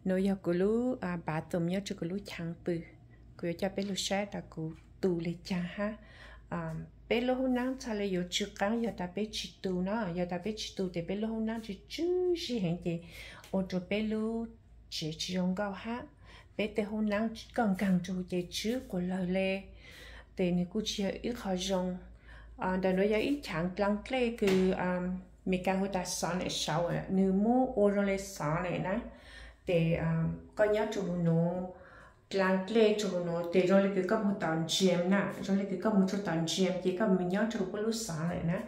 Nuav yog kuv lub bathroom nyob rua kuv lub chaav pw. Kuv yuav coj peb lug saib tas kuv tu le caag hab. Peb lub hoob naab txhaj le yuav tsw qaab yog tas peb tsi tu na. Yog tas peb tsi tu tes peb lub hoob naab tsw tsw zig heev ces ua rua peb lub tsev tsi zoo nkauj hab. Peb tej hoob naab koj nkaag rua huv ces tsw quas lawg le, tes nwg kuj tsi yog ib qho zoo. Ntawm nuav yog ib chaav dlaa dlej kws Meskas hu tas xov nam saud, nwg muab ua zoo le xov nam na. Tes koj nyob rua huv nuav, dlaa dlej rua huv nuav tes zoo le kws koj moog tom gym na, zoo le kws koj moog rua tom gym ces koj moog nyob rua huv puab lub xov nam na.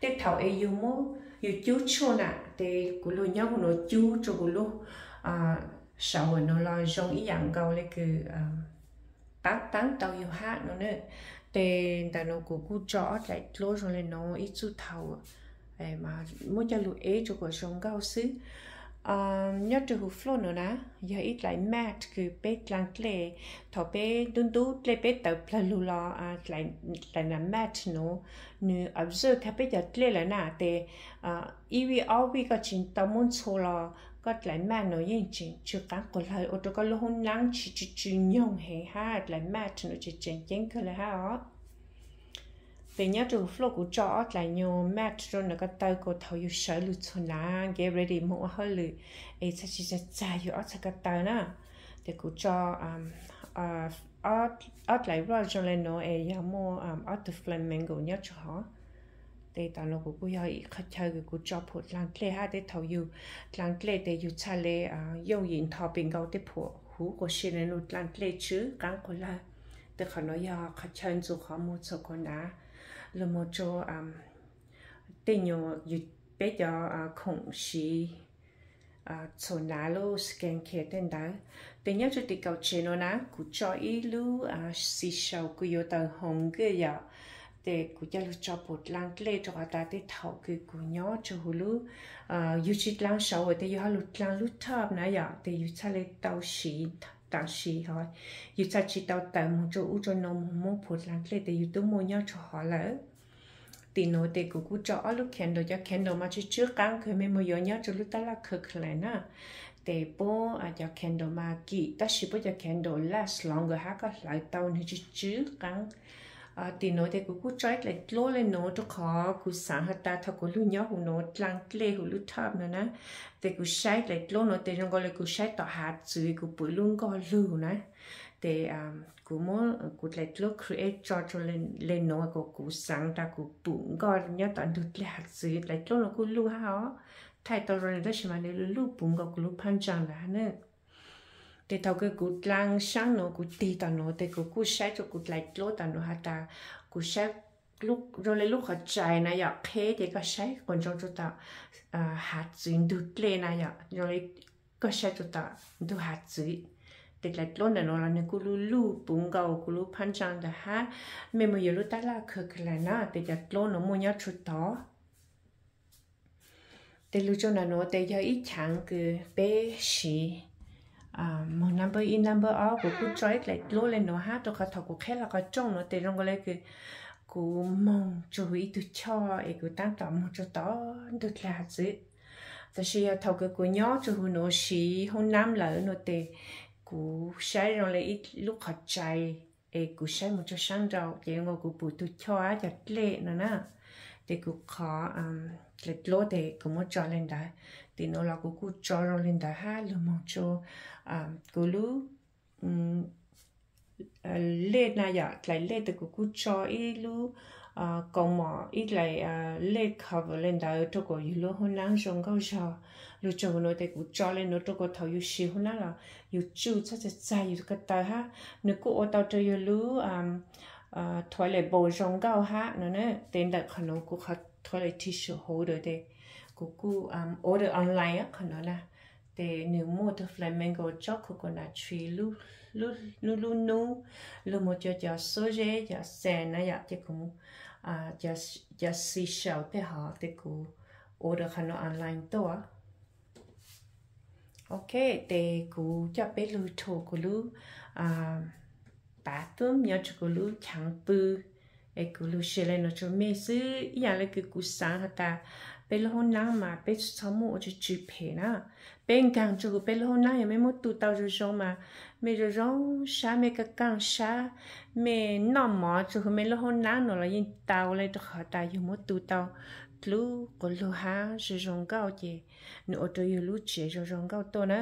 Tej thaum es yug muab yug cub tshuaj na, tes kuv lug nyob huv nuav cub rua huv lub saud nuav los zoo ib yaam nkaus le kws taab taab tau yug hab no na. Tes ntawm nuav kuv kuj tso ob dlaim dluab zoo le nuav ib txuj thaum muab coj lug eb rua kuas zoo nkauj xwb. Nyob rua huv floor nuav na, yog ib dlaim mat kws peb dlaa dlej, thaum peb ntub ntub dlej peb tawm plawg lug los dlaim nam mat nuav nwg absorb kag peb cov dlej lawm na, tes ib vij ob vij koj tsi tau muab ntxhua los koj dlaim mat nuav yeej tseem tsw qaab quas lawg ua rua koj lub hoob naab tsi tsw tsw nyoog heev hab. Dlaim mat nuav tseem tseem ceeb kawg le hab os. Tes nyob rua huv floor kuv tso ob dlaim nyuag mat rua ntawm ko taw kuas thaum yug sawv lug txhua nam, get ready moog ua hauj lwm, es txhaj tsi txhaj txag yug ob txhais ko taw na. Tes kuv tso ob dlaim rug zoo le nuav es yog muaj ob tug flamingo nyob rua hov. Tes tom nuav kuv kuj yog ib qhov chaw kws kuv tso phuam dlaa dlej hab, tej thaum yug dlaa dlej tes yug txhaj le yooj yim ntho pem nkaus tej phuam huv quas si le nuav dlaa dlej tsw qaab quas lawg. Tes qhov nuav yog qhov chaw ntxuas qhov muag txhua kuas nam, lug moog rua tej nyuag yug peb cov khoom siv txhua nam lub skin care tej ntawd. Tes nyob rua tim kaum tsev nuav na kuv tso ib lub seashell kws yuav tawm hoov kawg yom. Tes kuv coj lug tso phuam dlaa dlej rua qhov tas tej thaum kws kuv nyob rua huv lub, yug tsi dlaa saud tes yug ho lug dlaa lub tub na yom, tes yug txhaj le tau siv taam sim hov, yug txhaj tsi tau tawm moog rua ub rua nuav moog muab phuam dlaa dlej tes yug tub muaj nyob rua hov lawm. Tim nuav tes kuv kuj tso ob lub candle, cov candle mas tsw tsw qaab kawg, mej moog yuav nyob rua lub tab laj Kirkland na. Tes puab cov candle mas kim tab sis puab cov candle last longer hab koj hlawv tau nwg tsw tsw qaab. Tim nuav tes kuv kuj tso ib dlaim dluab le nuav rua qhov kuv xaav has tas thaum kuv lug nyob huv nuav dlaa dlej huv lub tub nuav na, tes kuv saib dlaim dluab nuav tes zoo nkaus le kuv saib tom hav txwv kuv pum lub nkoj lug na. Tes kuv muab kuv dlaim dluab create tso rua le nuav kuas kuv xaav tas kuv pum nkoj nyob tom ntug dlej hav txwv. Dlaim dluab nuav kuj luj hab os, thaij tau zoo le tab sis mas nwg luj puv nkaus kuv lub phab ntsaa ntawd hab na. Tes thaum kws kuv dlaa saab nuav kuv tig tom nuav tes kuv kuj saib rua kuv dlaim dluab tom nuav has tas kuv saib zoo le lub qhov tsais na yom, qheb ces koj saib quas ntsoov rua tom hav txwv ntug dlej na yom, zoo le koj saib rua tom ntug hav txwv. Tes dlaim dluab ntawm nuav los nwg kuj luj luj puv nkaus kuv lub phab ntsaa ntawd hab. Mej moog yuav lub tab laj Kirkland na tes cov dluab nuav muaj nyob rua tod. Tes lug rua ntawm nuav tes yog ib chaav kws peb siv moog number ib number ob, kuv kuj tso ib dlaim dluab le nuav hab rua qhov thaum kuv qheb lug qhov rooj nuav tes zoo nkaus le kws kuv moog rua huv ib tug choj es kuv taab tom moog rua tod ntug dlej hav txwv. Tab sis yog thaum kws kuv nyob rua huv nuav siv hoob naab lawm nuav tes kuv saib zoo le ib lub qhov tsais es kuv saib moog rua saab nraud ces zoo nkaus kuv pum tug choj hab cov dlej no na. Tes kuv qhov dlaim dluab tes kuv muab tso le ntawd. Tim nuav los kuv kuj tso zoo le ntawd hab lug moog rua kuv lub lej na yom, dlaim lej tes kuv kuj tso ib lub kaus mom ib dlaim lej cover le ntawd rua kuas yug lub hoob naab zoo nkauj zog. Lug rua huv nuav tes kuv tso le nuav rua kuas thaum yug siv hoob naab los yug tsuj txhaj txag txag yug ko taw hab. Nwg kuj ua tau rua yug lub toilet bowl zoo nkauj hab no na. Tes ntawm qhov nuav kuv qhov toilet tissue holder tes kuv kuj order online qhov nuav na. Tes nwg muaj tug flamingo, tsob coconut tree, nub lub nub, lug moog rua cov xuab zeb cov sand na yom, ces kuv cov seashell tej hov tes kuv order qhov nuav online tuaj. Ok, tes kuv coj peb lug rua kuv lub bathroom nyob rua kuv lub chaav pw. Es kuv lug share le nuav rua mej xwb, ib yaam le kws kuv xaav has tas peb lub hoob nab mas peb tsis txhob muaj ua tsw tsw phem na. Peb nkaag rua huv peb lub hoob nab, yog mej muab tu tau zoo zoo mas mej zoo zoo sab, mej kaaj kaaj sab, mej noj mov rua huv mej lub hoob nab no los yeej tau le, rua qhov tas yug muab tu tau dlub quas lug hab zoo zoo nkauj ces nwg ua rua yug lub tsev zoo zoo nkauj tuaj na.